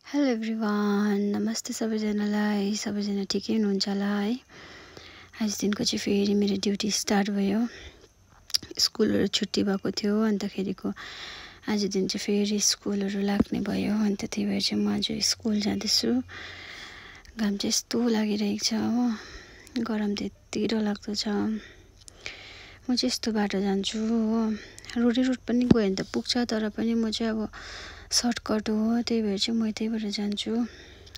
Hello everyone, नमस्ते सबैजनालाई। सबैजना ठिकै हुनुहुन्छ होला है। आजदेखिको चाहिँ फेरि मेरो ड्युटी स्टार्ट भयो। स्कुलहरू छुट्टी भएको थियो, अन्तखेरिको आजदेखि चाहिँ फेरि स्कुलहरू लाग्ने भयो। अन्त त्यही भएर चाहिँ म आज स्कुल जाँदैछु। घाम चाहिँ यस्तो लागिरहेको छ हो, गरम त यति डरलाग्दो छ। म चाहिँ यस्तो बाटो जान्छु हो, रोड पनि गयो भने त पुग्छ, तर पनि म चाहिँ अब सर्टकट हो, त्यही भएर चाहिँ म त्यहीबाट जान्छु।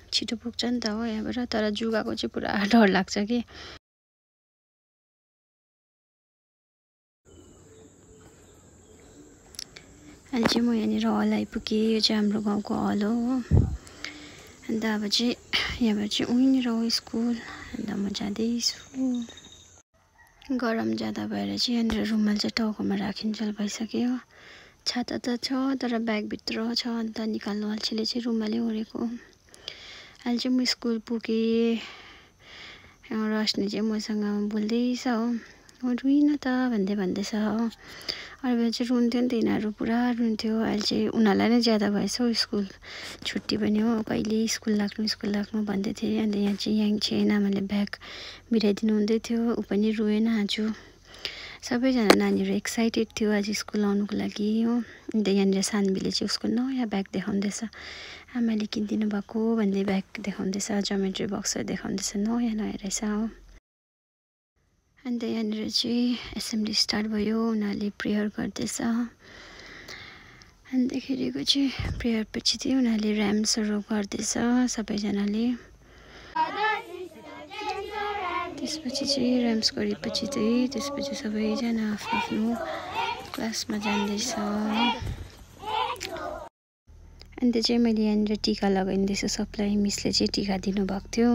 छिटो पुग्छ नि त हो यहाँबाट, तर जुगाको चाहिँ पुरा डर लाग्छ कि। अहिले चाहिँ म यहाँनिर हल आइपुगेँ। यो चाहिँ हाम्रो गाउँको हल हो। अन्त अब चाहिँ यहाँबाट चाहिँ उहीँनिर हो स्कुल। अन्त म जाँदैछु। गरम ज्यादा भएर चाहिँ यहाँनिर रुमाल चाहिँ टाउकोमा राखिन्जेल भइसक्यो। छाता त छ, तर ब्यागभित्र छ, अन्त निकाल्नु अल्छीले चाहिँ रुमालै ओढेको। अहिले चाहिँ म स्कुल पुगेँ। रश्मि चाहिँ मसँग बोल्दैछ हो, रुइन त भन्दैछ हो। अरू बेला चाहिँ रुन्थ्यो नि त, यिनीहरू पुरा रुन्थ्यो। अहिले चाहिँ उनीहरूलाई नै ज्यादा भएछ हौ, स्कुल छुट्टी पनि हो, कहिले स्कुल लाग्नु भन्दै थिएँ। अन्त यहाँ चाहिँ याङछेन आमाले ब्याग बिराइदिनु हुँदै थियो, ऊ पनि रोएन आज। सबैजना नानीहरू एक्साइटेड थियो आज स्कुल आउनुको लागि हो। अन्त यहाँनिर सानवीले चाहिँ उसको नयाँ ब्याग देखाउँदैछ। आमाले किनिदिनु भएको भन्दै ब्याग देखाउँदैछ, ज्योमेट्री बक्सहरू देखाउँदैछ, नयाँ रहेछ हो। अन्त यहाँनिर चाहिँ एसेम्ब्ली स्टार्ट भयो, उनीहरूले प्रेयर गर्दैछ। अन्तखेरिको चाहिँ प्रेयर पछि चाहिँ उनीहरूले ऱ्याम्सहरू गर्दैछ सबैजनाले। त्यसपछि चाहिँ ऱ्याम्स गरेपछि चाहिँ त्यसपछि सबैजना आफ्नो क्लासमा जाँदैछ। अन्त चाहिँ मैले यहाँनिर टिका लगाइदिँदैछु सबलाई। मिसले चाहिँ टिका दिनुभएको थियो,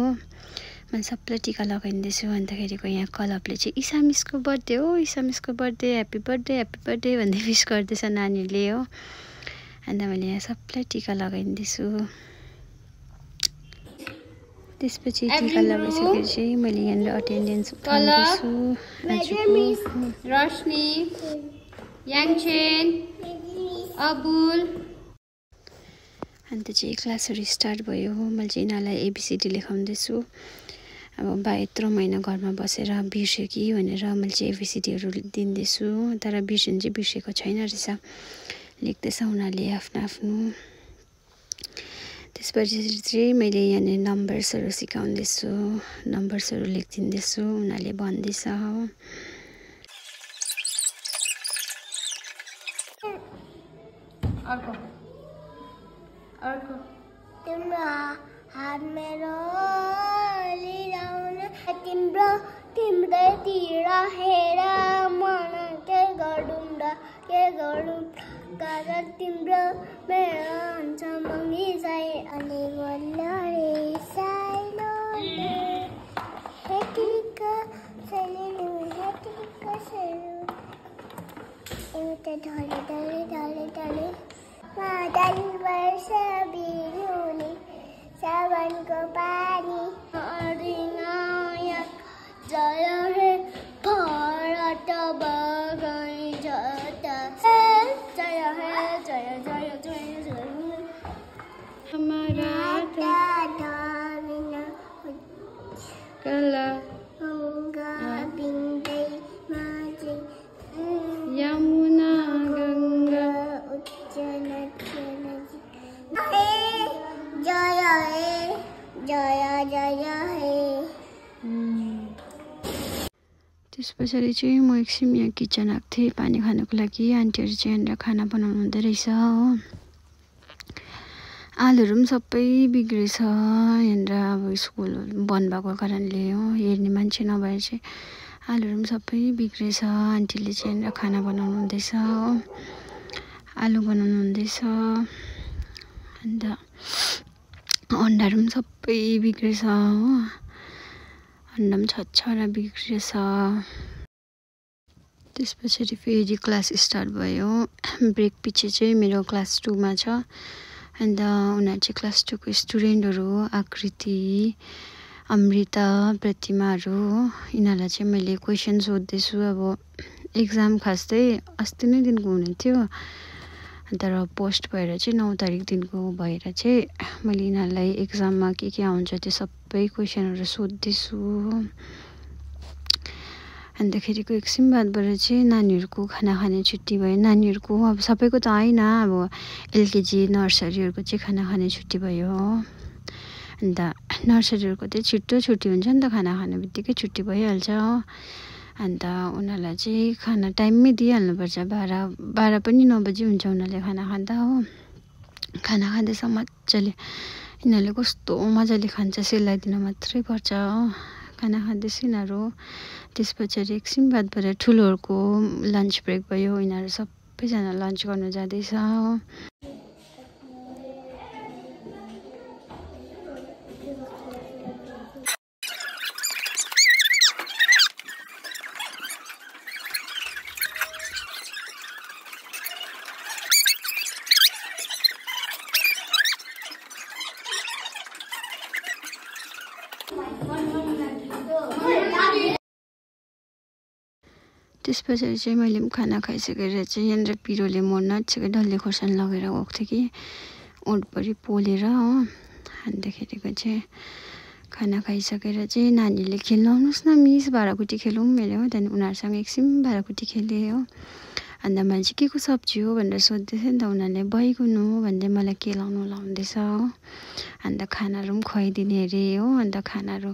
मैले सबलाई टिका लगाइदिँदैछु। अन्तखेरिको यहाँ क्लबले चाहिँ ईशा मिसको बर्थडे हो, ईशा मिसको बर्थडे, ह्याप्पी बर्थडे भन्दै विस गर्दैछ नानीहरूले हो। अन्त मैले यहाँ सबलाई टिका लगाइदिँदैछु। त्यसपछि टिका लगाइसकेपछि मैले यहाँनिर अटेन्डेन्स उठाउँदैछु। रश्मि, याङछेन, अबुल। अन्त चाहिँ क्लासहरू स्टार्ट भयो। मैले चाहिँ यिनीहरूलाई एबिसिडी लेखाउँदैछु। अब बा यत्रो महिना घरमा बसेर बिर्स्यो कि भनेर मैले चाहिँ एबिसिडीहरू दिँदैछु, तर बिर्सिनु चाहिँ बिर्सेको छैन रहेछ। लेख्दैछ उनीहरूले आफ्नो। त्यसपछि चाहिँ मैले यहाँनिर नम्बर्सहरू सिकाउँदैछु, नम्बर्सहरू लेखिदिँदैछु, उनीहरूले भन्दैछ हो। अर्को तिम्रो हात मेरो लिलाउन, तिम्रैतिर हेर मन के गरौँ कारण तिम्रो मेरो हुन्छ मम्मी जाई अनि बोल्ने साइलो हेटिका सलिनु हेटिका सलिनु एउटा ढले मादल वर्ष बिरुली सावनको पानी अरिनायक जय हे भारत बगनी जता जय हमारा कला बिंदै माझे यमुना गंगा जय हे। त्यस पछाडि चाहिँ म एकछिन यहाँ किचन आएको थिएँ पानी खानको लागि। आन्टीहरू चाहिँ यहाँनिर खाना बनाउनु हुँदो रहेछ हो। आलुहरू पनि सबै बिग्रेछ यहाँनिर, अब स्कुल बन्द भएको कारणले हो, हेर्ने मान्छे नभएर चाहिँ आलुहरू पनि सबै बिग्रेछ। आन्टीले चाहिँ यहाँनिर खाना बनाउनु हुँदैछ हो, आलु बनाउनु हुँदैछ। अन्त अन्डाहरू पनि सबै बिग्रेछ हो, अन्डा पनि छरा बिग्रेछ। त्यस पछाडि फेरि क्लास स्टार्ट भयो। ब्रेक पछि चाहिँ मेरो क्लास 2 मा छ। अन्त उनीहरू चाहिँ क्लास 2 को स्टुडेन्टहरू हो, आकृति, अमृता, प्रतिमाहरू हो। यिनीहरूलाई चाहिँ मैले क्वेसन सोध्दैछु। अब एक्जाम खास चाहिँ अस्ति नै दिनको हुने थियो, तर पोस्ट भएर चाहिँ 9 तारिक दिनको भएर चाहिँ मैले यिनीहरूलाई एक्जाममा के आउँछ त्यो सबै क्वेसनहरू सोध्दैछु। अन्तखेरिको एकछिन बादबाट चाहिँ नानीहरूको खाना खाने छुट्टी भयो। नानीहरूको अब सबैको त होइन, अब एलकेजी नर्सरीहरूको चाहिँ खाना खाने छुट्टी भयो। अन्त नर्सरीहरूको चाहिँ छिट्टो छुट्टी हुन्छ नि त, खाना खाने बित्तिकै छुट्टी भइहाल्छ। अन्त उनीहरूलाई चाहिँ खाना टाइममै दिइहाल्नुपर्छ। 12 पनि 9 बजी हुन्छ उनीहरूले खाना खाँदा हो। खाना खाँदैछ मजाले, यिनीहरूले कस्तो मजाले खान्छ, सेलाइदिन मात्रै पर्छ हो। खाना खाँदैछ यिनीहरू। त्यस पछाडि एकछिन बादबाट ठुलोहरूको लन्च ब्रेक भयो। यिनीहरू सबैजना लन्च गर्नु जाँदैछ। त्यस पछाडि चाहिँ मैले पनि खाना खाइसकेर चाहिँ यहाँनिर पिरोले म नजिकै डल्ले खोर्सानी लगेर गएको थिएँ कि ओठभरि पोलेर हो। अन्तखेरिको चाहिँ खाना खाइसकेर चाहिँ नानीले खेल्नु आउनुहोस् न मिस भाँडाकुटी खेलौँ मैले हो। त्यहाँदेखि उनीहरूसँग एकछिन भाँडाकुटी खेलेँ हो। अन्त मैले चाहिँ के को सब्जी हो भनेर सोध्दै थिएँ नि त, उनीहरूले बैगुन हो भन्दै मलाई केलाउनु लाउँदैछ हो। अन्त खानाहरू पनि खुवाइदिने अरे हो। अन्त खानाहरू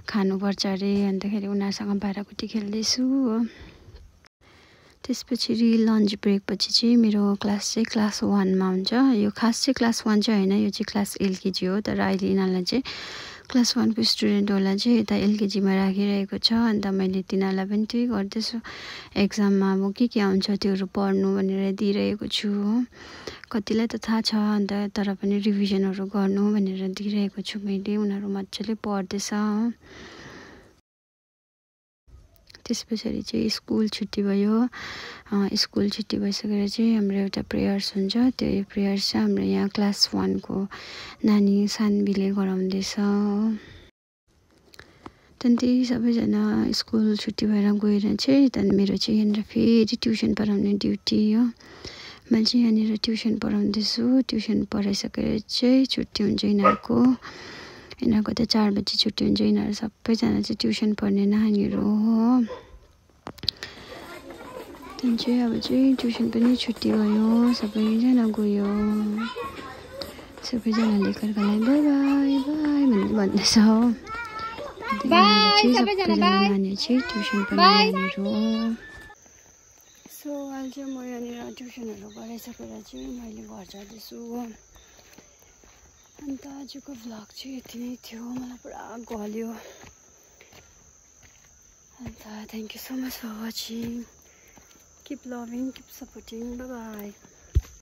खानुपर्छ अरे। अन्तखेरि उनीहरूसँग भाँडाकुटी खेल्दैछु हो। त्यसपछि लन्च ब्रेक पछि चाहिँ मेरो क्लास चाहिँ क्लास 1मा हुन्छ। यो खास चाहिँ क्लास 1 चाहिँ होइन, यो चाहिँ क्लास एलकेजी हो। तर अहिले यिनीहरूलाई चाहिँ क्लास 1को स्टुडेन्टहरूलाई चाहिँ यता एलकेजीमा राखिरहेको छ। अन्त मैले तिनीहरूलाई पनि त्यही गर्दैछु, एक्जाममा अब के आउँछ त्योहरू पढ्नु भनेर दिइरहेको छु हो। कतिलाई त थाहा छ, अन्त तर पनि रिभिजनहरू गर्नु भनेर दिइरहेको छु मैले। उनीहरू मजाले पढ्दैछ हो। त्यस पछाडि चाहिँ स्कुल छुट्टी भयो। स्कुल छुट्टी भइसकेर चाहिँ हाम्रो एउटा प्रेयर्स हुन्छ। त्यो प्रेयर्स चाहिँ हाम्रो यहाँ क्लास 1को नानी सानवीले गराउँदैछ। त्यहाँदेखि सबैजना स्कुल छुट्टी भएर गएर चाहिँ त्यहाँदेखि मेरो चाहिँ यहाँनिर फेरि ट्युसन पढाउने ड्युटी हो। मैले चाहिँ यहाँनिर ट्युसन पढाउँदैछु। ट्युसन पढाइसकेर चाहिँ छुट्टी हुन्छ यिनीहरूको। यिनीहरूको त 4 बजी छुट्टी हुन्छ। यिनीहरू सबैजना चाहिँ ट्युसन पढ्ने नानीहरू हो। त्यहाँदेखि चाहिँ अब चाहिँ ट्युसन पनि छुट्टी भयो, सबैजना गयो। सबैजनाले एकअर्कालाई बाई बाई बाई भन्दैछ हो। नानीहरू चाहिँ ट्युसन पढ्ने नानीहरू हो। सो अहिले चाहिँ म यहाँनिर ट्युसनहरू गराइसकेर चाहिँ मैले घर जाँदैछु हो। अन्त आजको भ्लग चाहिँ यति नै थियो। मलाई पुरा गल्यो। अन्त thank you so much for watching. Keep loving, keep supporting. Bye bye.